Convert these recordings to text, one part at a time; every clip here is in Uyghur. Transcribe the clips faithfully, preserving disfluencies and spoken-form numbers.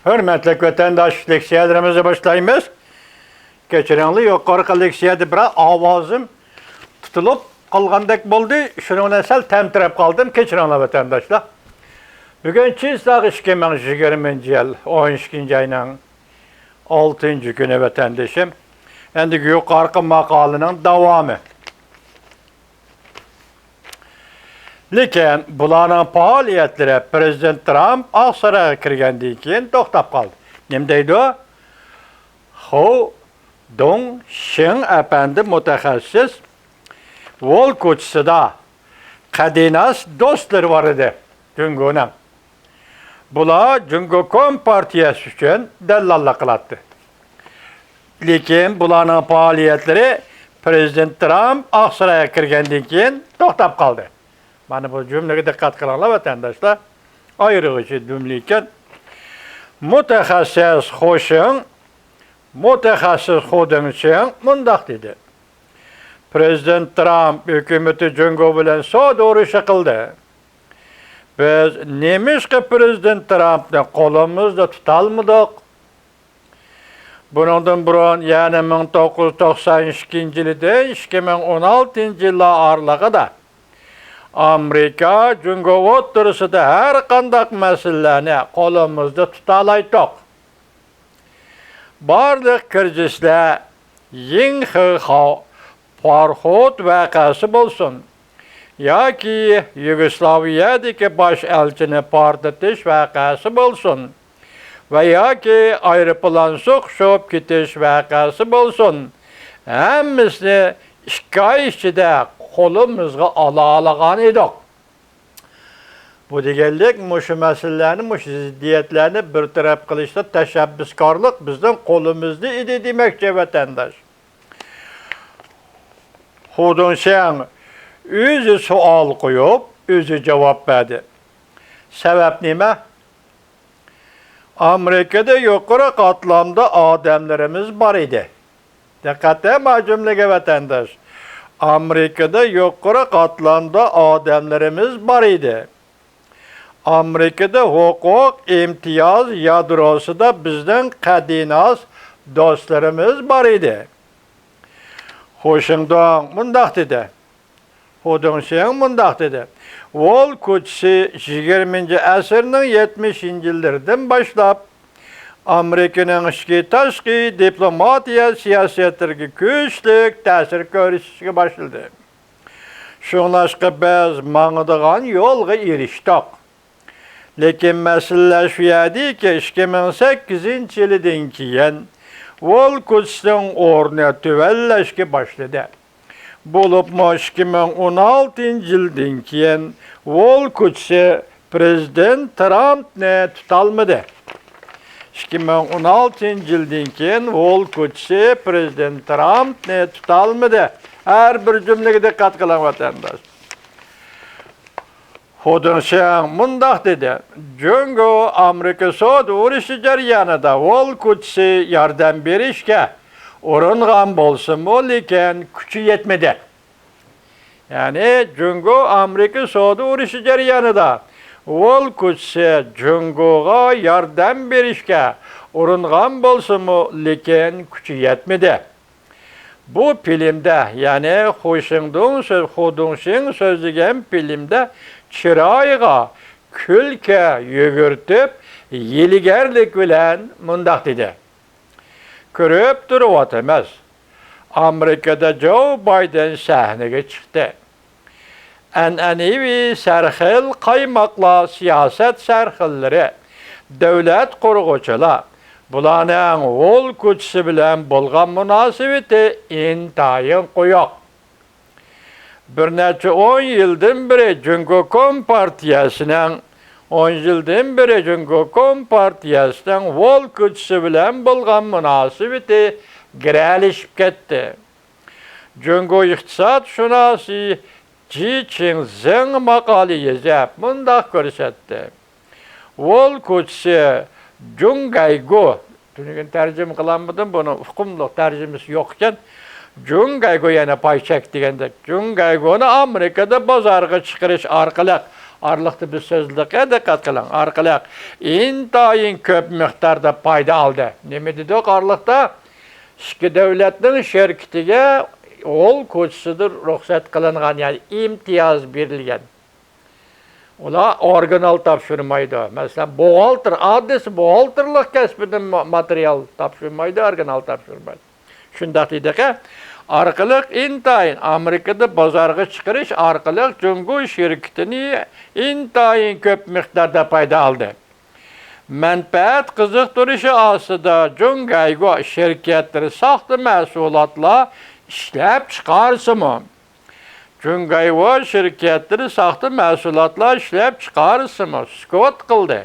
ھۆرمەتلىك ۋەتەنداش، لېكسىيەلىرىمىزنى باشلايمىز. كەچۈرۈڭلار، يۇقىرىقى لېكسىيەدە بىرەر ئاۋازىم تۇتۇلۇپ قالغاندەك بولدى. شۇنىڭ بىلەن سەل تەمتىرەپ قالدىم. كەچۈرۈڭلار، ۋەتەنداشلار. بۈگۈن چىسلاق ئىككى مىڭ يىگىرمىنچى يىل، ئون ئىككىنچى ئاينىڭ ئالتىنچى كۈنى، ۋەتەندىشىم. ئەندىكى يۇقىرىقى ماقالىنىڭ داۋامى. لېكىن بۇلارنىڭ پائالىيەتلىرى پىرېزىدېنت ترامپ ئاقسارايغا كىرگەندىن كېيىن توختاپ قالدى. نېمە دەيدۇ؟ خۇ دۇڭ شىڭ ئەپەندى مۇتەخەسسىس ۋول كوچىسىدا قەدىناس دوستلىرى بار ئىدى جۇڭگونىڭ. بۇلار جۇڭگو كومپارتىيەسى ئۈچۈن دەللاللىق قىلاتتى. لېكىن بۇلارنىڭ پائالىيەتلىرى پىرېزىدېنت ترامپ ئاقسارايغا كىرگەندىن كېيىن توختاپ قالدى. مانا بۇ جۈملىگە دىققەت قىلىڭلار، ۋەتەنداشلار. ئايرىغۇچ جۈملە ئىكەن. مۇتەخەسسىس خۇشىڭ، مۇتەخەسسىس خۇدىڭشىڭ مۇنداق دېدى: پىرېزىدېنت ترامپ ھۆكۈمىتى جۇڭگو بىلەن سودا ئۇرۇشى قىلدى. بىز نېمىشقا پىرېزىدېنت ترامپنى قولىمىزدا تۇتالمىدۇق؟ بۇنىڭدىن بۇرۇن، يەنى مىڭ توققۇز يۈز توقسان ئىككىنچى يىلىدىن ئىككى مىڭ ئون ئالتىنچى يىللار ئارىلىقىدا ئامېرىكا جۇڭگو ئوتتۇرىسىدا ھەر قانداق مەسىلىلەرنى قولىمىزدا تۇتالايتتۇق. بارلىق كىرىزىسلەر يىڭ خېخاۋ پاراخوت ۋەقەسى بولسۇن، ياكى يۇگوسلاۋىيەدىكى باش ئەلچىنى پارتلىتىش ۋەقەسى بولسۇن ۋە ياكى ئايروپىلان سوقۇشۇپ كېتىش ۋەقەسى بولسۇن، ھەممىسىنى ئىككى ئاي ئىچىدە قولىمىزغا ئالالىغان ئىدۇق. بۇ دېگەنلىك، مۇشۇ مەسىلىلەرنى، مۇشۇ زىددىيەتلەرنى بىر تەرەپ قىلىشتا تەشەببۇسكارلىق بىزنىڭ قولىمىزدا ئىدى دېمەكچى، ۋەتەنداش. خۇ دۇڭشياڭ ئۆزى سوئال قويۇپ، ئۆزى جاۋاب بەردى. سەۋەب نېمە؟ ئامېرىكىدا يۇقىرى قاتلامدا ئادەملىرىمىز بار ئىدى. دىققەت بەرمە جۈملىگە، ۋەتەنداش. ئامېرىكىدا يۇقىرى قاتلامدا ئادەملىرىمىز بار ئىدى. ئامېرىكىدا ھوقۇق، ئىمتىياز يادروسىدا بىزنىڭ قەدىناس دوستلىرىمىز بار ئىدى. خۇشىڭدۇڭ مۇنداق دېدى. خۇ دۇڭشىڭ مۇنداق دېدى: ۋول كوچىسى يىگىرمىنچى ئەسىرنىڭ يەتمىشىنچى يىللىرىدىن باشلاپ ئامېرىكىنىڭ ئىچكى، تاشقى دىپلوماتىيە سىياسەتلىرىگە كۈچلۈك تەسىر كۆرسىتىشكە باشلىدى. شۇڭلاشقا بىز ماڭىدىغان يولغا ئېرىشتۇق. لېكىن مەسىلە شۇ يەردىكى، ئىككى مىڭ سەككىزىنچى يىلىدىن كېيىن ۋول كوچىسىنىڭ ئورنى تۆۋەنلەشكە باشلىدى. بولۇپمۇ ئىككى مىڭ ئون ئالتىنچى يىلدىن كېيىن ۋول كوچىسى پىرېزىدېنت ترامپنى تۇتالمىدى. ئىككى مىڭ ئون ئالتىنچى يىلدىن كېيىن ۋول كوچىسى پىرېزىدېنت ترامپنى تۇتالمىدى. ھەر بىر جۈملىگە دىققەت قىلىڭ، ۋەتەنداش. خۇ دېڭشىڭ مۇنداق دېدى: جۇڭگو ئامېرىكا سودا ئۇرۇشى جەريانىدا ۋول كوچىسى ياردەم بېرىشكە ئۇرۇنغان بولسىمۇ، لېكىن كۈچى يەتمىدى. يەنى جۇڭگو ئامېرىكا سودا ئۇرۇشى جەريانىدا ۋول كوچىسى جۇڭگوغا ياردەم بېرىشكە ئۇرۇنغان بولسىمۇ، لېكىن كۈچى يەتمىدى. بۇ فىلىمدە، يەنى خۇشىڭدۇڭ سۆز، خۇدۇڭشىڭ سۆزلىگەن فىلىمدە چىرايىغا كۈلكە يۈگۈرتۈپ، ھىيلىگەرلىك بىلەن مۇنداق دېدى: كۆرۈپ تۇرۇۋاتىمىز، ئامېرىكىدا جو بايدېن سەھنىگە چىقتى. ئەنئەنىۋى سەرخىل قايماقلار، سىياسەت سەرخىللىرى، دۆلەت قۇرغۇچىلار، بۇلارنىڭ ۋول كوچىسى بىلەن بولغان مۇناسىۋىتى ئىنتايىن قويۇق. بىر نەچچە ئون يىلدىن بېرى جۇڭگو كومپارتىيەسىنىڭ، ئون يىلدىن بېرى جۇڭگو كومپارتىيەسىنىڭ ۋول كوچىسى بىلەن بولغان مۇناسىۋىتى گىرەلىشىپ كەتتى. جۇڭگو ئىقتىسادشۇناسى جى چىڭزېڭ ماقالە يېزىپ، مۇنداق كۆرسەتتى: ۋول كوچىسى جۇڭگەيگو، تۈنۈگۈن تەرجىمە قىلالمىدىم، بۇنىڭ ئۇقۇملۇق تەرجىمىسى يوق ئىكەن. جۇڭگەيگو، يەنە پاي چەك دېگەندەك، جۇڭگەيگونى ئامېرىكىدا بازارغا چىقىرىش ئارقىلىق ئارىلىقتا بىز سۆزلىدۇق، دىققەت قىلىڭ. ئارقىلىق ئىنتايىن كۆپ مىقداردا پايدا ئالدى. نېمە دېدۇق ئارىلىقتا؟ ئىككى دۆلەتنىڭ شىركىتىگە يول كوچىسىدا رۇخسەت قىلىنغان، يەنى ئىمتىياز بېرىلگەن. ئۇلار ئورىگىنال تاپشۇرمايدۇ. مەسىلەن، بوغالتىر، ئاددىيسى بوغالتىرلىق كەسپىدىن ما-، ماتېرىيال تاپشۇرمايدۇ، ئورىگىنال تاپشۇرمايدۇ. شۇنداق دېدىقى، ئارقىلىق ئىنتايىن ئامېرىكىدا بازارغا چىقىرىش ئارقىلىق جۇڭگو شىركىتىنى ئىنتايىن كۆپ مىقداردا پايدا ئالدى. مەنپەئەت قىزىقتۇرۇشى ئاستىدا جۇڭگايگو شىركەتلىرى ساختا مەھسۇلاتلار ئىشلەپ چىقارسىمۇ، جۇڭگايگو شىركەتلىرى ساختا مەھسۇلاتلار ئىشلەپ چىقارسىمۇ سۈكۈت قىلدى.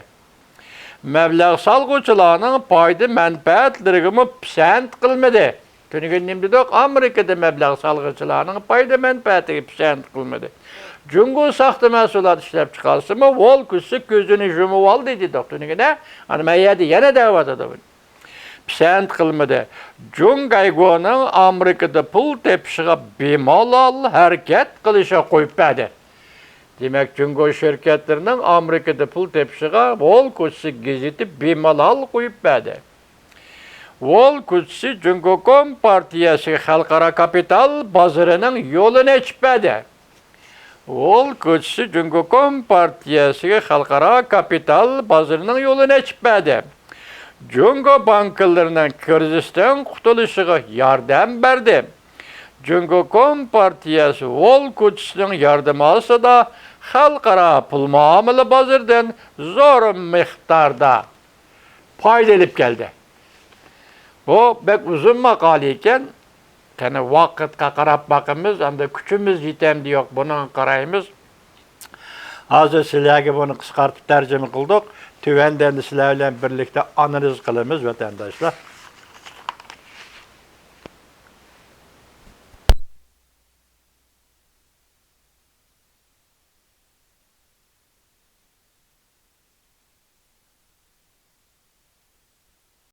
مەبلەغ سالغۇچىلارنىڭ پايدا مەنپەئەتلىرىگىمۇ پىسەنت قىلمىدى. تۈنۈگۈن نېمە دېدۇق؟ ئامېرىكىدا مەبلەغ سالغۇچىلارنىڭ پايدا مەنپەئەتىگە پىسەنت قىلمىدى. جۇڭگو ساختا مەھسۇلات ئىشلەپ چىقارسىمۇ، ۋول كوچىسى كۆزىنى يۇمۇۋالدى دېدۇق تۈنۈگۈن، ھە؟ ئەنە مەن يەردە يەنە دەۋاتىدۇ بۇنى. پىسەنت قىلمىدى. جۇڭ گايگونىڭ ئامېرىكىدا پۇل تېپىشىغا بىمالال ھەرىكەت قىلىشىغا قويۇپ بەردى. دېمەك، جۇڭگو شىركەتلىرىنىڭ ئامېرىكىدا پۇل تېپىشىغا ۋول كوچىسى گېزىتى بىمالال قويۇپ بەردى. ۋول كوچىسى جۇڭگو كومپارتىيەسىگە خەلقئارا كاپىتال بازىرىنىڭ يولىنى ئېچىپ بەردى. ۋول كوچىسى جۇڭگو كومپارتىيەسىگە خەلقئارا كاپىتال بازىرىنىڭ يولىنى ئېچىپ بەردى. جۇڭگو بانكىلىرىنىڭ كىرىزىستىن قۇتۇلۇشىغا ياردەم بەردى. جۇڭگو كومپارتىيەسى ۋول كوچىسىنىڭ ياردىمى ئاستىدا خەلقئارا پۇل مۇئامىلە بازىرىدىن زور مىقداردا پايدا ئېلىپ كەلدى. بۇ بەك ئۇزۇن ماقالە ئىكەن. قېنى ۋاقىتقا قاراپ باقىمىز، ئەمدى كۈچىمىز يېتەمدى يوق، بۇنىڭغا قارايمىز. ھازىر سىلەرگە بۇنى قىسقارتىپ تەرجىمە قىلدۇق. تۆۋەندە ئەمدى سىلەر بىلەن بىرلىكتە ئانالىز قىلىمىز، ۋەتەنداشلار.